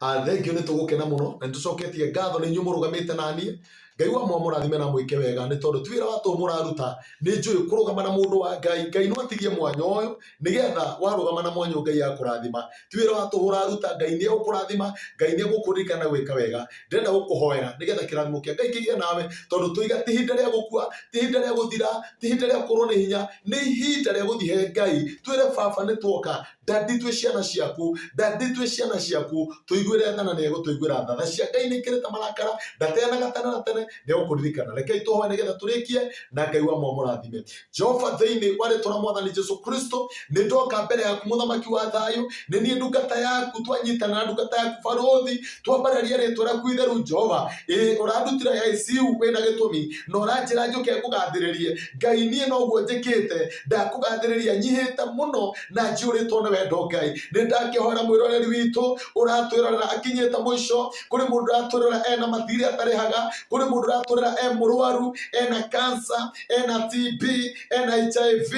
Thank you, nĩ tũgũkena mũno na nĩ tũcoketie ngatho nĩ inyuĩ mũrũgamĩte na niĩ. Ngai wa mũrathime na mwĩke wega, nĩ tondũ ti wĩra wa tũhũ mũraruta. Nĩ njũĩ kũrũgama na mũndũ wa Ngai, Ngai no atigie mwanya ũyũ nĩgetha warũgama na mwanya ũyũ Ngai akũrathima. Ti wĩra wa tũhũ ũraruta, Ngai nĩ egũkũrathima, Ngai nĩ egũkũririkana gwĩka wega. Ndĩrenda gũkũhoera nĩgetha kĩrathimo kĩa Ngai kĩgĩe nawe, tondũ tũiga ti ihinda rĩa gũkua, ti ihinda rĩa gũthira, ti ihinda rĩa kũrwo nĩ hinya, nĩ ihinda rĩa gũthiĩ he Ngai twĩre baba nĩ tuoka, daddy twĩ ciana ciaku, daddy twĩ ciana ciaku, tũiguĩre tha na nĩ egũtũiguĩra tha. Tha cia Ngai nĩ ikĩrĩte marakara, ndateanaga tene na tene, nĩ egũkũririkana. Rekei tũhoe nĩgetha tũrĩkie na Ngai wa mũrathime. Jehova, thĩinĩ wa rĩtwa rĩa Mwathani Jesu Kristo, nĩ ndoka mbere yaku mũthamaki wa thayũ, nĩ niĩ ndungata yaku, twanyitana na ndungata yaku barũthi, twambararia rĩtwa rĩaku itheru Jehova. Ĩĩ ũrandutire ICU wĩna gĩtũmi, na ũranjĩra njũke ngũgathĩrĩrie. Ngai niĩ noguo njĩkĩte, ndakũgathĩrĩria nyihĩte mũno na njiyũrĩtwo nĩ wendo Ngai. Nĩ ndakĩhoera mwĩroreri witũ ũratwĩrorera akinyĩte mũico, kũrĩ mũndũ ũratwĩrorera ena mathirĩ atarĩhaga, kũrĩ mũndũ ũratwĩrorera e mũrwaru, ena cancer, ena TB, ena HIV,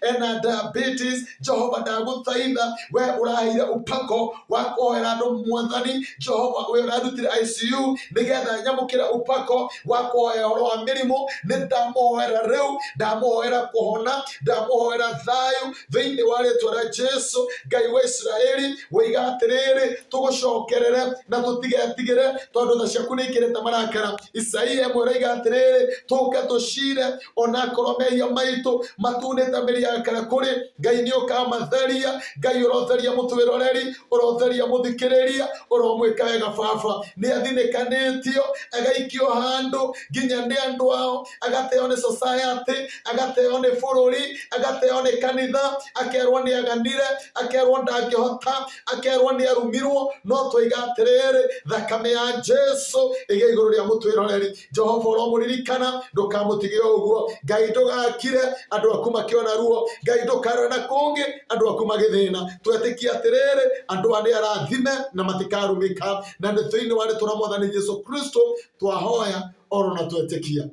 ena diabetes. Jehova ndagũthaitha, we ũraheire upako wa kũhoera andũ Mwathani. Jehova we ũrandutire ICU nĩgetha nyamũkĩre upako wa kũhoya ũhoro wa mĩrimũ, nĩ ndamũhoera rĩu, ndamũhoera kũhona, ndamũhoera thayũ thĩinĩ wa rĩtwa rĩa Jesu. Ngai wa Isiraeli, woiga atĩrĩrĩ, tũgũcokerere na tũtigetigĩre, tondũ tha ciaku nĩ ikĩrĩte marakara. Isaia ĩmwe ĩroiga atĩrĩrĩ, tũke tũcire onakorwo mehia maitũ matunĩte mĩri ya karakũrĩ, Ngai nĩ ũkamatheria. Ngai ũrotheria mũtwĩroreri, ũrotheria mũthikĩrĩria, ũromwĩka wega baba. Nĩ athinĩkanĩtio agaikio handũ nginya nĩ andũ ao, agateo nĩ society, agateo nĩ bũrũri, agateo nĩ kanitha, akerwo nĩ aganire, akerwo ndangĩhota, akerwo nĩ arumirwo. No twoiga atĩrĩrĩ, thakame ya Jesu ĩgĩe igũrũ rĩa mũtwĩroreri. Jehova ũromũririkana, ndũkamũtige ũguo. Ngai ndũgakire andũ aku makĩona ruo, Ngai ndũkarore na kũngĩ andũ aku magĩthĩna. Twetĩkia atĩrĩrĩ, andũ aya nĩ arathime na matikarumĩka, na nĩ thĩinĩ wa rĩtwa rĩa Mwathani Jesu Kristo twahoya oro na twetĩkia.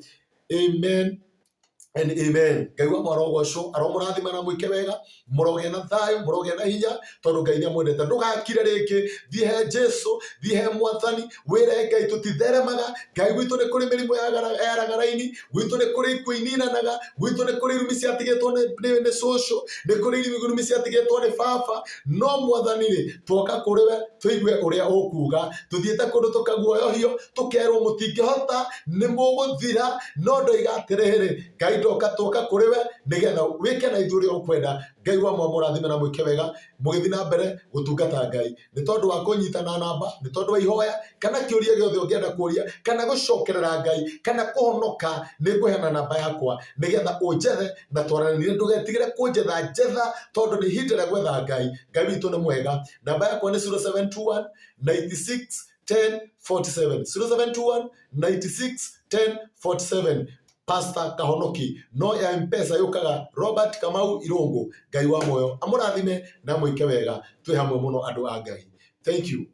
Amen and amen. Ngai wa marogocwo, aromũrathima na mwĩke wega, mũrogĩa na thayũ, mũrogĩa na hinya, tondũ Ngai nĩ amwendete. Ndũgakire rĩngĩ, thiĩ he Jesu, thiĩ he Mwathani, wĩre Ngai tũtitheremaga. Ngai gwitũ nĩ kũrĩ mĩrimũ yaraga raini, gwitũ nĩ kũrĩ ikuũ ininanaga, gwitũ nĩ kũrĩ irumi ciatigĩtwo nĩ cũcũ, nĩ kũrĩ irumi ciatigĩtwo nĩ baba, no Mwathani rĩ, twoka kũrĩ we tũigue ũrĩa ũkuga. Tũthiĩte kũndũ tũkaguoyohio, tũkerwo mũtingĩhota, nĩ mũgũthira, no ndoiga atĩrĩrĩ, Ngai ndoka, twoka kũrĩ we nĩgetha wĩke na ithuĩ ũrĩa ũkwenda. Ngai wa mũrathime na mwĩke wega mũgĩthiĩ na mbere gũtungata Ngai. Nĩ tondũ wa kũnyita na namba, nĩ tondũ wa ihoya, kana kĩũria gĩothe ũngĩenda kũria, kana gũcokerera Ngai, kana kũhonoka, nĩ ngũheana namba yakwa nĩgetha ũnjethe na twaranĩrie. Ndũgetigĩre kũnjetha, njetha tondũ nĩ ihinda rĩa gwetha Ngai. Ngai witũ nĩ mwega. Namba yakwa nĩ 0721 96 10 47, 0721 96 10 47, Pastor Kahonoki. No ya Mpesa yũkaga Robert Kamau Irũngũ. Ngai wa muoyo amũrathime na mwĩke wega. Twĩ hamwe mũno andũ a Ngai. Thank you.